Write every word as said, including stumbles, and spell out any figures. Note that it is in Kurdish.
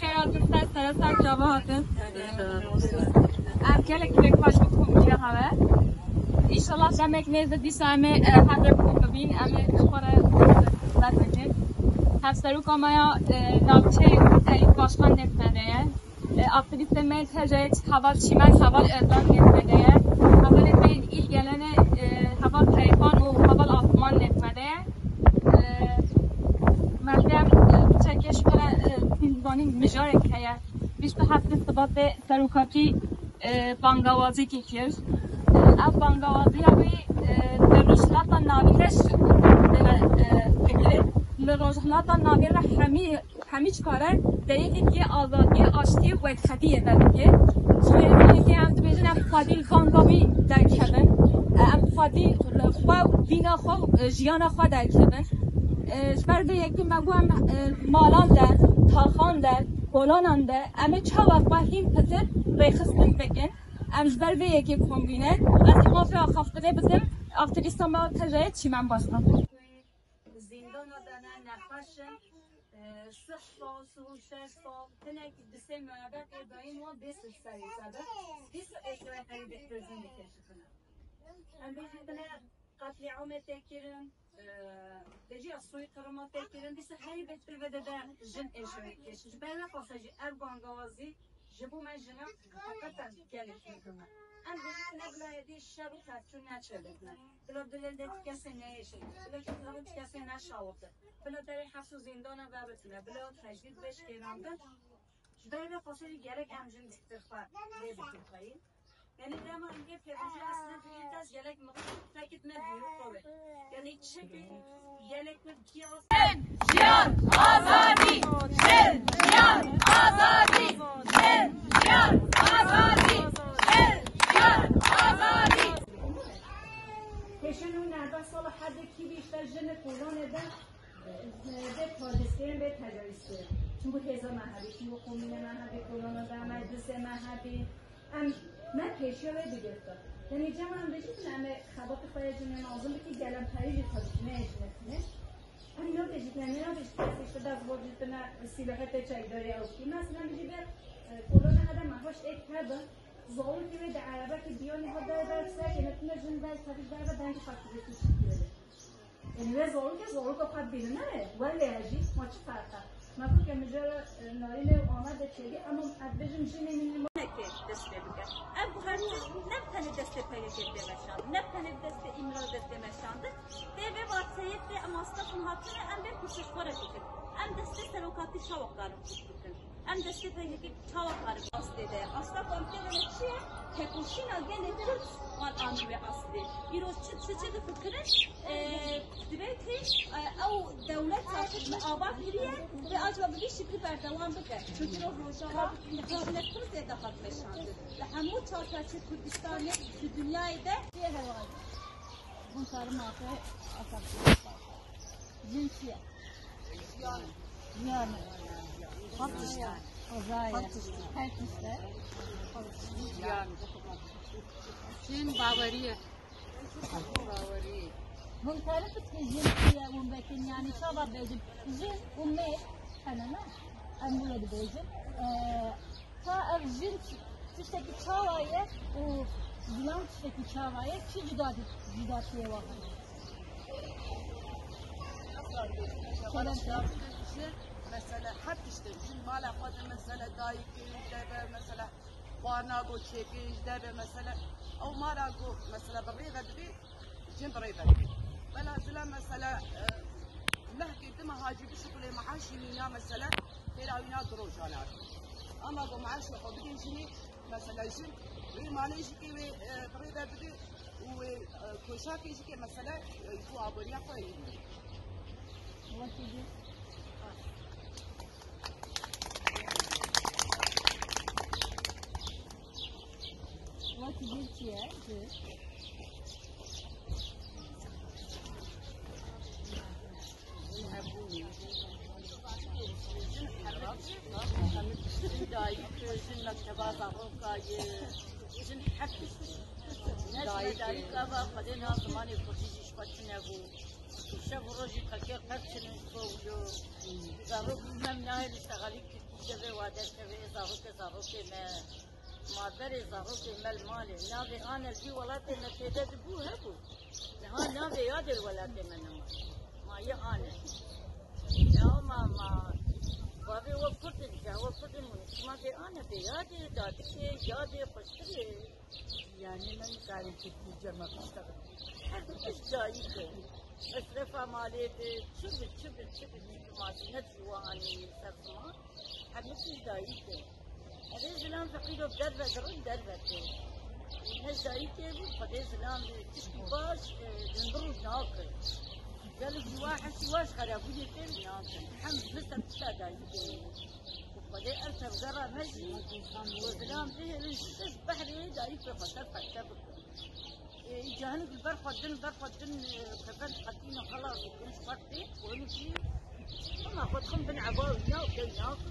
Xêr hatin, ser sere ser çava hatin. Em gelek gelek xweş bû ku bûye heve. Înşallah demek nêz de dîsa em ê, e, hev re kom bibîn, em ê xwe re xizmet bikin. Hevseroka me ya, e, navçeyê Eyüp Başkan Netme de ye. E, aktivîstê me T J heval Çîmen, heval Özan Netme de ye. Hevalê me îl gelene, e, heval Peykan û heval Asman Netme de ye. E, me vê, e, çekê ji xwe re, e, zanîn mijarek heye. Bîst û heftê Sibatê serokatî e, bangawazîkî kir. E, ev bangawaziya wî, e, li Rojhilata Navîn re şikir, e, fikirê. Li Rojhilata Navîn re hemî, hemî çikare derîkekî azadiyê, aştiyê, wekxediyê vedike. Ji ber vê yekê em dibêjin em xwedî li banga wî derkevin. E, em xwedî li xwe, dîna xwe, e, jiyana xwe derkevin. E, ji ber vê yekê me got em, e, malan de, taxan de, kolonan de, em ê çawa xwe hîn pitir rêxistin bikin. Em ji ber vê yekê kom bîne. Ez mafê axaftinê bidim aktivîsta me T J Çîmen Başkan. Zîndana de ne, nexweş in. E, sih sal, sih û şeş sal, hinek di sê muebetê dayîn wan bê serê ser e. Dîsa êşa herî bêhtir jin dikişifine. Em bêjin tine qetlîamê tê kirin. Ee, dejiya soyqirima tê kirin, dîsa herî bêhtir vedide jin êşewê kêş. Ji ber vê qasê jî ev bangawazî ji bo me jinan heqîqeten gelek muhim e. Em dibêjin ne bila êdî şer û qeçû neçe bibine. Bila dilê dê ti kesê neyêşe. Bila çû ti kesê neşawite. Bila derê heps û zîndana vebitine. Bila tecrîd bê şikêrandin. Ji ber vê qasê jî gerek em jin dîtir xwe lê bikin xweyî. Yani dema em yê pêvajoya sinet û yê dest gelek mixin, fekit me dîrû xwe be. Yani çekê gelek me diya. Jin, jiyan, azadî! Jin, jiyan, azadî! Jin, jiyan, azadî! Jin, jiyan, azadî! Hêşin û nehda sala herdê kî bî işte jin û kolanê de, e, bê tacizkirin, bê tecavizkirin. Çimkû hêza me hebî, çimkû komînê me hebî, kolana de me, dizê me hebî. Em me pêşiya wê digirtin. Yanî cem em bêjin em ê xebatê xwe yê cinê mezin bikî, gel em perî jî tevcînê yê cinê tune. Em nabêjin, yanî nabêjin kesê işte dest bo cî tune, sîlahê tê çekdarî ew kî. Mesela em jî bê, e, kolona hede me hoş êk hebin. Zarokê wê di erebekê biyanî ha der ber ser, yê tune jin ber tevî ber ve dengê xwe kiriye tişt kiriye. Yanî wê zarokê zaroka xwe bînine re, welê hejî, ma çi ferq e? Me got ke mijara, e, Narînê û Amed de çêdî, ema ez dibêjim jinê min ê ma- Neke dest pê bike. Ev her tişt ne bi tenê destê P K K dê meşandin, ne bi tenê bi destê Îmralı destê meşandin. Tê vê varseyê tê em astafin hatine, em bê kursê xwe re bikin. Em destê serokatî çawa karin kurt bikin? Em destê P K K çawa karin astê de? Asta ku em tê de çi ye? Tekoşîna gelê Kurd wan anî wê astê. Îro çi, çi, çi difikirin? E, divê ku, e, ew dewlet sahib me ava kiriye ve acaba bi vî şiklî berdewam bike. Çünkü îro Rojava bi mijarine pir zêde hat meşandin. Li hemû çarçeçê Kurdistanê, di dinyayê de. Hûn karin mafê axaftinê. Jin çi ye? Jiyan e. Xwezayê. Her tişt e. Jiyan. Jin bawerî ye. Bawerî. Hûn karin bikin jin çi ye, hûn vekin, yanî çawa bêjin? Jin û mêr hene, ne? Em wilo dibêjin. Ee, Ka ev jin tiştekî çawa ye û zilam tiştekî çawa ye, çi cuda, cudatiyê wan? Kerem ke. Jin, mesela, her tiştê, jin mala xwe de, mesela, dayikê, deve, mesela, xwarina bo çêkê, ji deve, mesela, ew mala ku, mesela, bi rê ve dibê, Jin bi rê ve dibê. Velhasile mesela, e, mehkê dima hacî bişuxulê meaşê mîna mesela, têra wîna du rojan e. Ama ku meaşê xwe bidê jinê, mesela jin wê malê jikê wê, e, bi rê ve bidê û wê, e, koşakê jikê mesela, e, ji bo aboriya xwe hîn bidê. Wekî dî. Wekî dî çi ye? Ji Jin dayik, jin mekteba zaroka ye, jin her tiştî. Ne jin dayik ava Xwedê niha zimanê kurdî jî ji xwe tune bû. Şev û rojî xelkê qeç çin in ku zarok hem nahêlin şexalî kurdî şevê wa derkeve, ê zarokê zarokê me. Ma berê zarokê me li malê. Navê Anel vî welatê me têde dibû hebû. Niha navê yadê li welatê me nema. Ma yê Anel. Ya ma, ma, bavê we Kurd in, ya we Kurd in, hûn şima vê Anel vê yadê, dadikê, yadê, xweştirê. Yani me nikarin Tirkî cema biştexin. Her du tişt dayik e. Esrefa malê bi, çi bi, çi bi, çi bi, çi bi, ma zinet ji we anî ser ziman. Hemû tişt dayik e. Evê zilam feqîro derve dirin derve tê. Ne dayikê bû, Xwedê zilam tiştî baş, e, dindin û nake. Gelek ji wa hesî wa ji xerabûnê tê nakin. Hem ji ser tişta dayikê. Xwedê ev tevgera me jî, ku zilam bihêlin ji tişt behrê dayikê xwe ser feşe bikin. Ê, î cahinik li ber xwe din, ber xwe din, e, kevend qetîne xelas dikin ji xwe tê, û hinek jî, hema xwe dixin bin eba wîna û tey nakin.